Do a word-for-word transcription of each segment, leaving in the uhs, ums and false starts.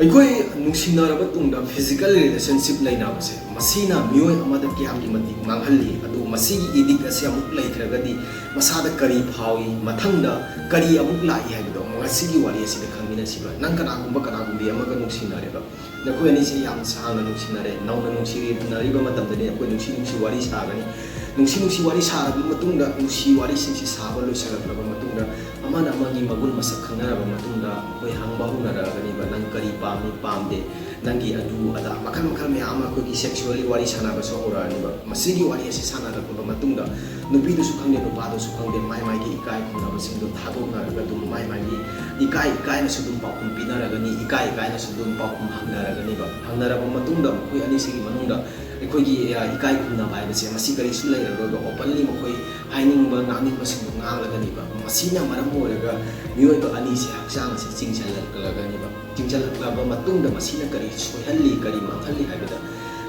ꯑꯩꯈꯣꯏ ꯅꯨꯡꯁꯤꯅꯔꯕ ꯇꯨꯡꯗ physical relationship ꯂꯩꯅꯕꯁꯦ, ꯃꯁꯤꯅ ꯃꯤꯑꯣꯏ ꯑꯃꯗ ꯀꯌꯥꯝꯒꯤ ꯃꯇꯤꯛ ꯃꯥꯡꯍꯜꯂꯤ, ꯑꯗꯨ ꯃꯁꯤꯒꯤ addict ꯑꯁꯤ ꯑꯃꯨꯛ ꯂꯩꯈ꯭ꯔꯒꯗꯤ ꯃꯁꯥꯗ ꯀꯔꯤ ꯐꯥꯎꯏ, ꯃꯊꯪꯗ ꯀꯔꯤ ꯑꯃꯨꯛ ꯂꯥꯛꯏ ꯍꯥꯏꯕꯗꯣ ꯉꯁꯤꯒꯤ ꯋꯥꯔꯤ ꯑꯁꯤꯗ ꯈꯪꯃꯤꯟꯅꯁꯤꯕ꯫ ꯅꯪ ꯀꯅꯥꯒꯨꯝꯕ ꯀꯅꯥꯒꯨꯝꯕꯤ ꯑꯃꯒ ꯅꯨꯡꯁꯤꯅꯔꯦꯕ, ꯅꯈꯣꯏ ꯑꯅꯤꯁꯦ ꯌꯥꯝ ꯁꯥꯡꯅ ꯅꯨꯡꯁꯤꯅꯔꯦ, ꯅꯧꯅ ꯅꯨꯡꯁꯤꯅꯔꯤꯕ ꯃꯇꯝꯗꯅꯤ꯫ ꯑꯩꯈꯣꯏ ꯅꯨꯡꯁꯤ ꯅꯨꯡꯁꯤ ꯋꯥꯔꯤ ꯁꯥꯒꯅꯤ꯫ ꯅꯨꯡꯁꯤ ꯅꯨꯡꯁꯤ ꯋꯥꯔꯤ ꯁꯥꯔꯕ ꯃꯇꯨꯡꯗ, ꯅꯨꯡꯁꯤ ꯋꯥꯔꯤꯁꯤꯡꯁꯤ ꯁꯥꯕ ꯂꯣꯏꯁꯤꯜꯂꯛꯂꯕ ꯃꯇꯨꯡꯗ, ꯑꯃꯅ ꯑꯃꯒꯤ ꯃꯒꯨꯟ ꯃꯁꯛ ꯈꯪꯅꯔꯕ ꯃꯇꯨꯡꯗ, ꯃꯈꯣꯏ ꯍꯪꯕ ꯍꯧꯅꯔꯛꯑꯒꯅꯤꯕ, "ꯅꯪ ꯀꯔꯤ ꯄꯥꯝꯃꯤ, ꯄꯥꯝꯗꯦ, ꯅꯪꯒꯤ ꯑꯗꯨ ꯑꯗꯥ", ꯃꯈꯜ ꯃꯈꯜ ꯃꯌꯥꯝ ꯑꯃ ꯑꯩꯈꯣꯏꯒꯤ sexually ꯋꯥꯔꯤ ꯁꯥꯟꯅꯕꯁꯨ ꯍꯧꯔꯛꯑꯅꯤꯕ꯫ ꯃꯁꯤꯒꯤ ꯋꯥꯔꯤ ꯑꯁꯤ ꯁꯥꯟꯅꯔꯛꯂꯕ ꯃꯇꯨꯡꯗ, ꯅꯨꯄꯤꯗꯨꯁꯨ ꯈꯪꯗꯦ, ꯅꯨꯄꯥꯗꯨꯁꯨ ꯈꯪꯗꯦ, ꯃꯥꯏ ꯃꯥꯏꯒꯤ ꯏꯀꯥꯏ ꯈꯨꯝꯅꯕꯁꯤꯡꯗꯣ ꯊꯥꯗꯣꯛꯅꯔꯒ, ꯑꯗꯨꯝ ꯃꯥꯏ ꯃꯥꯏꯒꯤ ꯏꯀꯥꯏ ꯏꯀꯥꯏꯅꯁꯨ ꯑꯗꯨꯝ ꯄꯥꯎꯈꯨꯝ ꯄꯤꯅꯔꯒꯅꯤ, ꯏꯀꯥꯏ ꯏꯀꯥꯏꯅꯁꯨ ꯑꯗꯨꯝ ꯄꯥꯎꯈꯨꯝ ꯍꯪꯅꯔꯒꯅꯤꯕ꯫ ꯍꯪꯅꯔꯕ ꯃꯇꯨꯡꯗ, ꯃꯈꯣꯏ ꯑꯅꯤꯁꯤꯒꯤ ꯃꯅꯨꯡꯗ ꯑꯩꯈꯣꯏꯒꯤ, ꯑ, ꯏꯀꯥꯏ ꯈꯨꯝꯅꯕ ꯍꯥꯏꯕꯁꯦ, ꯃꯁꯤ ꯀꯔꯤꯁꯨ ꯂꯩꯔꯔꯣꯏꯕ꯫ Openly ꯃꯈꯣꯏ ꯍꯥꯏꯅꯤꯡꯕ, ꯉꯥꯡꯅꯤꯡꯕꯁꯤꯡꯗꯣ ꯉꯥꯡꯂꯒꯅꯤꯕ꯫ ꯃꯁꯤꯅ ꯃꯔꯝ ꯑꯣꯏꯔꯒ ꯃꯤꯑꯣꯏꯕ ꯑꯅꯤꯁꯦ ꯍꯛꯆꯥꯡ ꯑꯁꯤ ꯆꯤꯡꯁꯤꯜꯂꯛꯂꯒꯅꯤꯕ꯫ ꯆꯤꯡꯁꯤꯜꯂꯛꯂꯕ ꯃꯇꯨꯡꯗ ꯃꯁꯤꯅ ꯀꯔꯤ ꯁꯣꯏꯍꯜꯂꯤ, ꯀꯔꯤ ꯃꯥꯡꯍꯜꯂꯤ ꯍꯥꯏꯕꯗ,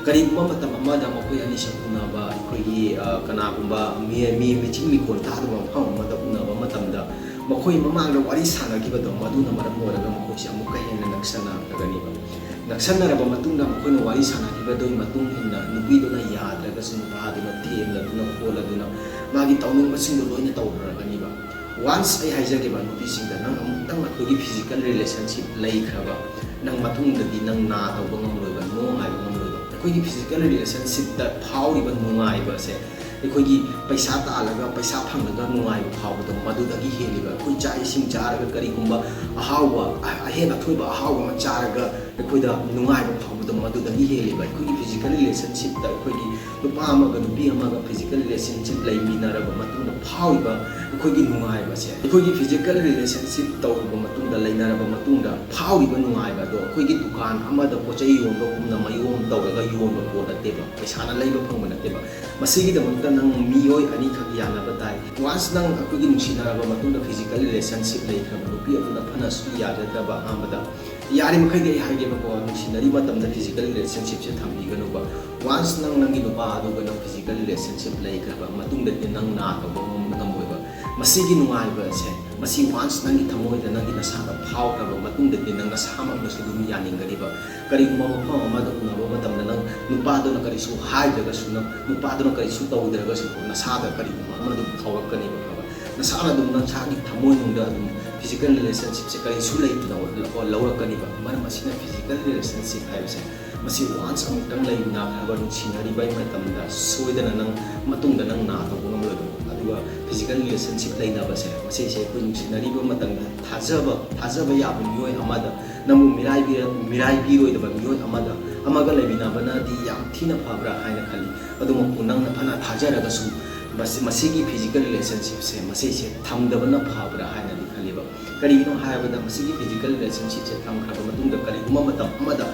ꯀꯔꯤꯒꯨꯝꯕ ꯃꯇꯝ ꯑꯃꯗ ꯃꯈꯣꯏ ꯑꯅꯤꯁꯦ ꯎꯅꯕ, ꯑꯩꯈꯣꯏꯒꯤ, ꯑ, ꯀꯅꯥꯒꯨꯝꯕ ꯃꯤ, ꯃꯤ ꯃꯤꯆꯤꯟ ꯃꯤꯈꯣꯟ ꯇꯥꯗꯕ ꯃꯐꯝ ꯑꯃꯗ ꯎꯅꯕ ꯃꯇꯝꯗ, ꯃꯈꯣꯏ ꯃꯃꯥꯡꯗ ꯋꯥꯔꯤ ꯁꯥꯟꯅꯈꯤꯕꯗꯣ, ꯃꯗꯨꯅ ꯃꯔꯝ ꯑꯣꯏꯔꯒ ꯃꯈꯣꯏꯁꯦ ꯑꯃꯨꯛꯀ ꯍꯦꯟꯅ ꯅꯛꯁꯟꯅꯔꯛꯂꯒꯅꯤꯕ꯫ ꯅꯛꯁꯟꯅꯔꯕ ꯃꯇꯨꯡꯗ, ꯃꯈꯣꯏꯅ ꯋꯥꯔꯤ ꯁꯥꯟꯅꯈꯤꯕꯗꯨꯒꯤ ꯃꯇꯨꯡ ꯏꯟꯅ, ꯅꯨꯄꯤꯗꯨꯅ ꯌꯥꯗ꯭ꯔꯒꯁꯨ ꯅꯨꯄꯥꯗꯨꯅ ꯊꯦꯝꯂꯗꯨꯅ ꯈꯣꯠꯂꯗꯨꯅ ꯃꯥꯒꯤ ꯇꯧꯅꯤꯡꯕꯁꯤꯡꯗꯣ ꯂꯣꯏꯅ ꯇꯧꯔꯨꯔꯒꯅꯤꯕ꯫ Once ꯑꯩ ꯍꯥꯏꯖꯒꯦꯕ, ꯅꯨꯄꯤꯁꯤꯡꯗ, ꯅꯪ ꯑꯃꯨꯛꯇꯪ ꯑꯩꯈꯣꯏꯒꯤ physical relationship ꯂꯩꯈ꯭ꯔꯕ, ꯅꯪ ꯃꯇꯨꯡꯗꯗꯤ ꯅꯪ ꯅꯥ ꯇꯧꯕ ꯉꯝꯂꯣꯏꯕ, no ꯍꯥꯏꯕ ꯉꯝꯂꯣꯏꯕ꯫ ꯑꯩꯈꯣꯏꯒꯤ physical relationshipꯇ ꯐꯥꯎꯔꯤꯕ ꯅꯨꯡꯉꯥꯏꯕꯁꯦ, ꯑꯩꯈꯣꯏꯒꯤ ꯄꯩꯁꯥ ꯇꯥꯜꯂꯒ, ꯄꯩꯁꯥ ꯐꯪꯂꯒ ꯅꯨꯡꯉꯥꯏꯕ ꯐꯥꯎꯕꯗꯣ, ꯃꯗꯨꯗꯒꯤ ꯍꯦꯜꯂꯤꯕ꯫ ꯑꯩꯈꯣꯏ ꯆꯥꯛ ꯏꯁꯤꯡ ꯆꯥꯔꯒ, ꯀꯔꯤꯒꯨꯝꯕ ꯑꯍꯥꯎꯕ, ꯑ-, ꯑꯍꯦꯟ ꯑꯊꯣꯏꯕ ꯑꯍꯥꯎꯕ ꯑꯃ ꯆꯥꯔꯒ, ꯑꯩꯈꯣꯏꯗ ꯅꯨꯡꯉꯥꯏꯕ ꯐꯥꯎꯕꯗꯣ, ꯃꯗꯨꯗꯒꯤ ꯍꯦꯜꯂꯤꯕ꯫ ꯑꯩꯈꯣꯏꯒꯤ physical relationshipꯇ ꯑꯩꯈꯣꯏꯒꯤ ꯅꯨꯄꯥ ꯑꯃꯒ ꯅꯨꯄꯤ ꯑꯃꯒ physical relationship ꯂꯩꯃꯤꯟꯅꯔꯕ ꯃꯇꯨꯡꯗ ꯐꯥꯎꯔꯤꯕ ꯑꯩꯈꯣꯏꯒꯤ ꯅꯨꯡꯉꯥꯏꯕꯁꯦ, ꯑꯩꯈꯣꯏꯒꯤ physical relationship ꯇꯧꯔꯕ ꯃꯇꯨꯡꯗ, ꯂꯩꯅꯔꯕ ꯃꯇꯨꯡꯗ ꯐꯥꯎꯔꯤꯕ ꯅꯨꯡꯉꯥꯏꯕ ꯑꯗꯣ, ꯑꯩꯈꯣꯏꯒꯤ ꯗꯨꯀꯥꯟ ꯑꯃꯗ ꯄꯣꯠ ꯆꯩ ꯌꯣꯟꯕꯒꯨꯝꯅ ꯃꯌꯣꯝ ꯇꯧꯔꯒ ꯌꯣꯟꯕ ꯄꯣꯠ ꯅꯠꯇꯦꯕ, ꯄꯩꯁꯥꯅ ꯂꯩꯕ ꯐꯪꯕ ꯅꯠꯇꯦꯕ꯫ ꯃꯁꯤꯒꯤꯗꯃꯛꯇ ꯅꯪ ꯃꯤꯑꯣꯏ ꯑꯅꯤꯈꯛ ꯌꯥꯅꯕ ꯇꯥꯏ꯫ Once ꯅꯪ ꯑꯩꯈꯣꯏꯒꯤ ꯅꯨꯡꯁꯤꯅꯔꯕ ꯃꯇꯨꯡꯗ physical relationship ꯂꯩꯈ꯭ꯔꯕ ꯅꯨꯄꯤ ꯑꯗꯨꯅ ꯐꯅꯁꯨ ꯌꯥꯖꯗ꯭ꯔꯕ, ꯑꯍꯥꯟꯕꯗ, ꯌꯥꯔꯤꯃꯈꯩꯗꯤ ꯑꯩ ꯍꯥꯏꯒꯦꯕꯀꯣ, ꯅꯨꯡꯁꯤꯅꯔꯤ ꯃꯇꯝꯗ physical relationshipꯁꯦ ꯊꯝꯕꯤꯒꯅꯨꯕ꯫ Once ꯅꯪ ꯅꯪꯒꯤ ꯅꯨꯄꯥ ꯑꯗꯨꯒ ꯅꯪ physical relationship ꯂꯩꯈ꯭ꯔꯕ ꯃꯇꯨꯡꯗꯗꯤ ꯅꯪ ꯅꯥ ꯇꯧꯕ ꯉꯝ-, ꯉꯝꯃꯣꯏꯕ꯫ ꯃꯁꯤꯒꯤ ꯅꯨꯡꯉꯥꯏꯕꯁꯦ, ꯃꯁꯤ once ꯅꯪꯒꯤ ꯊꯃꯣꯏꯗ, ꯅꯪꯒꯤ ꯅꯁꯥꯗ ꯐꯥꯎꯈ꯭ꯔꯕ ꯃꯇꯨꯡꯗꯗꯤ ꯅꯪ ꯅꯁꯥꯃꯛꯅꯁꯨ ꯑꯗꯨꯝ ꯌꯥꯅꯤꯡꯒꯅꯤꯕ꯫ ꯀꯔꯤꯒꯨꯝꯕ ꯃꯐꯝ ꯑꯃꯗ ꯎꯅꯕ ꯃꯇꯝꯗ ꯅꯪ ꯅꯨꯄꯥꯗꯨꯅ ꯀꯔꯤꯁꯨ ꯍꯥꯏꯗ꯭ꯔꯒꯁꯨ, ꯅꯪ ꯅꯨꯄꯥꯗꯨꯅ ꯀꯔꯤꯁꯨ ꯇꯧꯗ꯭ꯔꯒꯁꯨ, ꯅꯁꯥꯗ ꯀꯔꯤꯒꯨꯝꯕ ꯑꯃ ꯑꯗꯨꯝ ꯐꯥꯎꯔꯛꯀꯅꯦꯕ, ꯈꯪꯉꯕ? ꯅꯁꯥꯅ ꯑꯗꯨꯝ ꯅꯁꯥꯒꯤ ꯊꯃꯣꯏꯅꯨꯡꯗ ꯑꯗꯨꯝ physical relationship ꯁꯦ ꯀꯔꯤꯁꯨ ꯂꯩꯇꯅ ꯂꯧꯔꯛꯀꯅꯤꯕ꯫ ꯃꯔꯝ ꯑꯁꯤꯅ physical relationship ꯍꯥꯏꯕꯁꯦ, ꯃꯁꯤ once ꯑꯃꯨꯛꯇꯪ ꯂꯩꯃꯤꯟꯅꯈ꯭ꯔꯕ, ꯅꯨꯡꯁꯤꯅꯔꯤꯕ ꯃꯇꯝꯗ ꯁꯣꯏꯗꯅ ꯅꯪ ꯃꯇꯨꯡꯗ ꯅꯪ ꯅꯥ ꯇꯧꯕ ꯉꯝꯂꯣꯏꯕ꯫ ꯑꯗꯨꯒ physical relationship ꯂꯩꯅꯕꯁꯦ, ꯃꯁꯤꯁꯦ ꯑꯩꯈꯣꯏ ꯅꯨꯡꯁꯤꯅꯔꯤꯕ ꯃꯇꯝꯗ ꯊꯥꯖꯕ, ꯊꯥꯖꯕ ꯌꯥꯕ ꯃꯤꯑꯣꯏ ꯑꯃꯗ, ꯅꯪꯕꯨ ꯃꯤꯔꯥꯏꯕꯤꯔ-, ꯃꯤꯔꯥꯏꯕꯤꯔꯣꯏꯗꯕ ꯃꯤꯑꯣꯏ ꯑꯃꯗ, ꯑꯃꯒ ꯂꯩꯃꯤꯟꯅꯕꯅꯗꯤ ꯌꯥꯝ ꯊꯤꯅ ꯐꯕ꯭ꯔꯥ ꯍꯥꯏꯅ ꯈꯜꯂꯤ꯫ ꯑꯗꯨꯃꯛꯄꯨ ꯅꯪꯅ ꯐꯅ ꯊꯥꯖꯔꯒꯁꯨ, ꯃꯁꯤ, ꯃꯁꯤꯒꯤ physical relationship ꯁꯦ, ꯃꯁꯤꯁꯦ ꯊꯝꯗꯕꯅ ꯐꯕ꯭ꯔꯥ ꯍꯥꯏꯅꯗꯤ ꯈꯜꯂꯤꯕ꯫ ꯀꯔꯤꯒꯤꯅꯣ ꯍꯥꯏꯔꯕꯗ, ꯃꯁꯤꯒꯤ physical relationship ꯁꯦ ꯊꯝꯈ꯭ꯔꯕ ꯃꯇꯨꯡꯗ ꯀꯔꯤꯒꯨꯝꯕ ꯃꯇꯝ ꯑꯃꯗ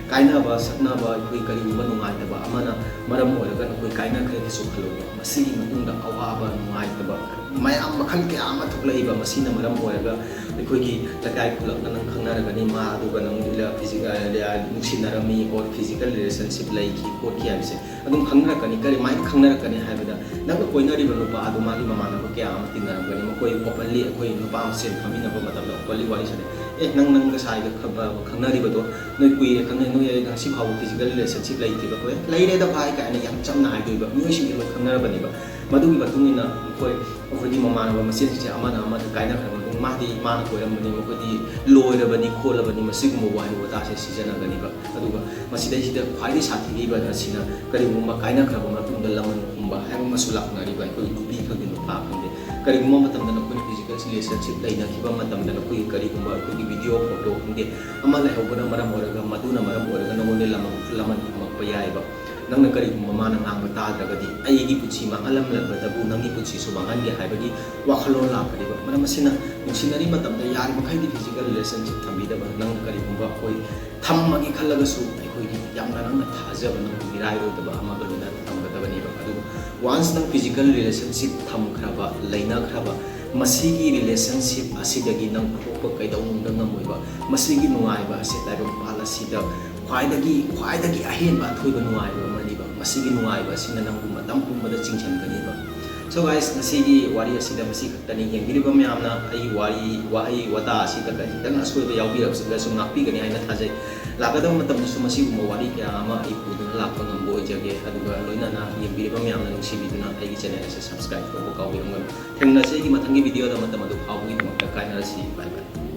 ꯀꯥꯏꯅꯕ, ꯁꯛꯅꯕ, ꯑꯩꯈꯣꯏ ꯀꯔꯤꯒꯨꯝꯕ ꯅꯨꯡꯉꯥꯏꯇꯕ ꯑꯃꯅ ꯃꯔꯝ ꯑꯣꯏꯔꯒ ꯅꯈꯣꯏ ꯀꯥꯏꯅꯈ꯭ꯔꯦ ꯍꯥꯏꯁꯨ ꯈꯜꯂꯣꯕ꯫ ꯃꯁꯤꯒꯤ ꯃꯇꯨꯡꯗ ꯑꯋꯥꯕ, ꯅꯨꯡꯉꯥꯏꯇꯕ ꯃꯌꯥꯝ ꯃꯈꯜ ꯀꯌꯥ ꯑꯃ ꯊꯣꯛꯂꯛꯏꯕ, ꯃꯁꯤꯅ ꯃꯔꯝ ꯑꯣꯏꯔꯒ ꯑꯩꯈꯣꯏꯒꯤ ꯂꯩꯀꯥꯏ ꯈꯨꯂꯛꯅ ꯅꯪ ꯈꯪꯅꯔꯒꯅꯤ, ꯃꯥ ꯑꯗꯨꯒ ꯅꯪ ꯐꯤꯖꯤ-, ꯑ, ꯅꯨꯡꯁꯤꯅꯔꯝꯃꯤ or physical relationship ꯂꯩꯈꯤ ꯈꯣꯠꯈꯤ ꯍꯥꯏꯕꯁꯦ ꯑꯗꯨꯝ ꯈꯪꯅꯔꯛꯀꯅꯤ꯫ ꯀꯔꯤꯃꯥꯏꯅ ꯈꯪꯅꯔꯛꯀꯅꯤ ꯍꯥꯏꯕꯗ, ꯅꯪꯅ ꯀꯣꯏꯅꯔꯤꯕ ꯅꯨꯄꯥ ꯑꯗꯨ ꯃꯥꯒꯤ ꯃꯃꯥꯟꯅꯕ ꯀꯌꯥ ꯑꯃ ꯇꯤꯟꯅꯔꯝꯒꯅꯤ꯫ ꯃꯈꯣꯏ openly, ꯑꯩꯈꯣꯏ ꯅꯨꯄꯥ ꯃꯁꯦꯟ ꯐꯝꯃꯤꯟꯅꯕ ꯃꯇꯝꯗ openly ꯋꯥꯔꯤ ꯁꯥꯟꯅꯩ꯫ "ꯑꯦ, ꯅꯪ, ꯅꯪ ꯉꯁꯥꯏꯒ ꯈ-, ꯈꯪꯅꯔꯤꯕꯗꯣ, ꯅꯣꯏ ꯀꯨꯏꯔꯦ ꯈꯪꯅꯩ, ꯅꯣꯏ ꯉꯁꯤ ꯐꯥꯎꯕ physical relationship ꯂꯩꯇ꯭ꯔꯤꯕ?" "ꯍꯣꯏ, ꯂꯩꯔꯦꯗ ꯚꯥꯏ" ꯀꯥꯏꯅ ꯌꯥꯝ ꯆꯝꯅ ꯍꯥꯏꯗꯣꯏꯕ꯫ ꯃꯤꯑꯣꯏꯁꯤꯡꯁꯦ ꯂꯣꯏ ꯈꯪꯅꯔꯕꯅꯦꯕ꯫ ꯃꯗꯨꯒꯤ ꯃꯇꯨꯡ ꯏꯟꯅ ꯃꯈꯣꯏ, ꯑꯩꯈꯣꯏꯒꯤ ꯃꯃꯥꯟꯅꯕ ꯃꯁꯦꯟꯁꯤꯡꯁꯦ ꯑꯃꯅ ꯑꯃꯗ ꯀꯥꯏꯅꯈ꯭ꯔꯕ ꯃꯇꯨꯡ, "ꯃꯥꯗꯤ ꯃꯥꯅ ꯀꯣꯏꯔꯝꯕꯅꯤ, ꯃꯈꯣꯏꯗꯤ ꯂꯣꯏꯔꯕꯅꯤ ꯈꯣꯠꯂꯕꯅꯤ", ꯃꯁꯤꯒꯨꯝꯕ ꯋꯥꯍꯩ ꯋꯥꯇꯥꯁꯦ ꯁꯤꯖꯤꯟꯅꯒꯅꯤꯕ꯫ ꯑꯗꯨꯒ ꯃꯁꯤꯗꯩꯁꯤꯗ ꯈ꯭ꯋꯥꯏꯗꯒꯤ ꯁꯥꯊꯤꯔꯤꯕ ꯑꯁꯤꯅ, ꯀꯔꯤꯒꯨꯝꯕ ꯀꯥꯏꯅꯈ꯭ꯔꯕ ꯃꯇꯨꯡꯗ ꯂꯃꯟ ꯈꯨꯝꯕ ꯍꯥꯏꯕ ꯑꯃꯁꯨ ꯂꯥꯛꯅꯔꯤꯕ, ꯑꯩꯈꯣꯏ ꯅꯨꯄꯤ ꯈꯪꯗꯦ, ꯅꯨꯄꯥ ꯈꯪꯗꯦ, ꯀꯔꯤꯒꯨꯝꯕ ꯃꯇꯝꯗ ꯅꯈꯣꯏꯅ physical relationship ꯂꯩꯅꯈꯤꯕ ꯃꯇꯝꯗ ꯅꯈꯣꯏꯒꯤ ꯀꯔꯤꯒꯨꯝꯕ ꯑꯩꯈꯣꯏꯒꯤ video, photo ꯈꯪꯗꯦ ꯑꯃ ꯂꯩꯍꯧꯕꯅ ꯃꯔꯝ ꯑꯣꯏꯔꯒ, ꯃꯗꯨꯅ ꯃꯔꯝ ꯑꯣꯏꯔꯒ ꯅꯉꯣꯟꯗ ꯂꯃꯟ, ꯂꯃꯟ ꯈꯨꯝꯃꯛꯄ ꯌꯥꯏꯑꯕ꯫ ꯅꯪꯅ ꯀꯔꯤꯒꯨꯝꯕ ꯃꯥꯅ ꯉꯥꯡꯕ ꯇꯥꯗ꯭ꯔꯒꯗꯤ, ꯑꯩꯒꯤ ꯄꯨꯟꯁꯤ ꯃꯥꯡꯍꯜꯂꯝꯂꯕꯗꯕꯨ ꯅꯪꯒꯤ ꯄꯨꯟꯁꯤꯁꯨ ꯃꯥꯡꯍꯟꯒꯦ ꯍꯥꯏꯕꯒꯤ ꯋꯥꯈꯜꯂꯣꯟ ꯂꯥꯛꯀꯅꯤꯕ꯫ ꯃꯔꯝ ꯑꯁꯤꯅ, ꯅꯨꯡꯁꯤꯅꯔꯤ ꯃꯇꯝꯗ ꯌꯥꯔꯤꯕꯃꯈꯩꯗꯤ physical relationship ꯊꯝꯕꯤꯗꯕ꯫ ꯅꯪꯅ ꯀꯔꯤꯒꯨꯝꯕ ꯑꯩꯈꯣꯏ ꯊꯝꯃꯒꯦ ꯈꯜꯂꯒꯁꯨ, ꯑꯩꯈꯣꯏꯒꯤ ꯌꯥꯝꯅ ꯅꯪꯅ ꯊꯥꯖꯕ, ꯅꯪꯕꯨ ꯃꯤꯔꯥꯏꯔꯣꯏꯗꯕ ꯑꯃꯒ ꯂꯣꯏꯅꯅ ꯊꯝꯒꯗꯕꯅꯦꯕ꯫ ꯑꯗꯨꯕꯨ once ꯅꯪ physical relationship ꯊꯝꯈ꯭ꯔꯕ, ꯂꯩꯅꯈ꯭ꯔꯕ, ꯃꯁꯤꯒꯤ relationship ꯑꯁꯤꯗꯒꯤ ꯅꯪ ꯊꯣꯛꯄ ꯀꯩꯗꯧꯅꯨꯡꯗ ꯉꯝꯃꯣꯏꯕ꯫ ꯃꯁꯤꯒꯤ ꯅꯨꯡꯉꯥꯏꯕ ꯑꯁꯤ ꯇꯥꯏꯕꯪꯄꯥꯟ ꯑꯁꯤꯗ ꯈ꯭ꯋꯥꯏꯗꯒꯤ, ꯈ꯭ꯋꯥꯏꯗꯒꯤ ꯑꯍꯦꯟꯕ ꯑꯊꯣꯏꯕ ꯅꯨꯡꯉꯥꯏꯕ ꯑꯃꯅꯤꯕ꯫ ꯃꯁꯤꯒꯤ ꯅꯨꯡꯉꯥꯏꯕ ꯑꯁꯤꯅ ꯅꯪꯕꯨ ꯃꯇꯝ ꯄꯨꯝꯕꯗ ꯆꯤꯡꯁꯤꯟꯒꯅꯤꯕ꯫ So guys, ꯉꯁꯤꯒꯤ ꯋꯥꯔꯤ ꯑꯁꯤꯗ ꯃꯁꯤ ꯈꯛꯇꯅꯤ꯫ ꯌꯦꯡꯕꯤꯔꯤꯕ ꯃꯌꯥꯝꯅ ꯑꯩꯒꯤ ꯋꯥꯔꯤ, ꯋꯥꯍꯩ ꯋꯥꯇꯥ ꯑꯁꯤꯗ ꯈꯤꯇꯪ ꯑꯁꯣꯏꯕ ꯌꯥꯎꯕꯤꯔꯕꯁꯤꯡꯒꯁꯨ ꯉꯥꯛꯄꯤꯒꯅꯤ ꯍꯥꯏꯅ ꯊꯥꯖꯩ꯫ ꯂꯥꯛꯀꯗꯕ ꯃꯇꯝꯗꯁꯨ ꯃꯁꯤꯒꯨꯝꯕ ꯋꯥꯔꯤ ꯀꯌꯥ ꯑꯃ ꯑꯩ ꯄꯨꯗꯨꯅ ꯂꯥꯛꯄ ꯉꯝꯕ ꯑꯣꯏꯖꯒꯦ꯫ ꯑꯗꯨꯒ ꯂꯣꯏꯅꯅ ꯌꯦꯡꯕꯤꯔꯤꯕ ꯃꯌꯥꯝꯅ ꯅꯨꯡꯁꯤꯕꯤꯗꯨꯅ ꯑꯩꯒꯤ channel ꯑꯁꯤ subscribe ꯇꯧꯕ ꯀꯥꯎꯕꯤꯔꯝꯒꯅꯨ꯫ ꯊꯦꯡꯅꯁꯤ ꯑꯩꯒꯤ ꯃꯊꯪꯒꯤ video ꯗ꯫ ꯃꯇꯝ ꯑꯗꯨ ꯐꯥꯎꯕꯒꯤꯗꯃꯛꯇ ꯀꯥꯏꯅꯔꯁꯤ꯫ Bye bye꯫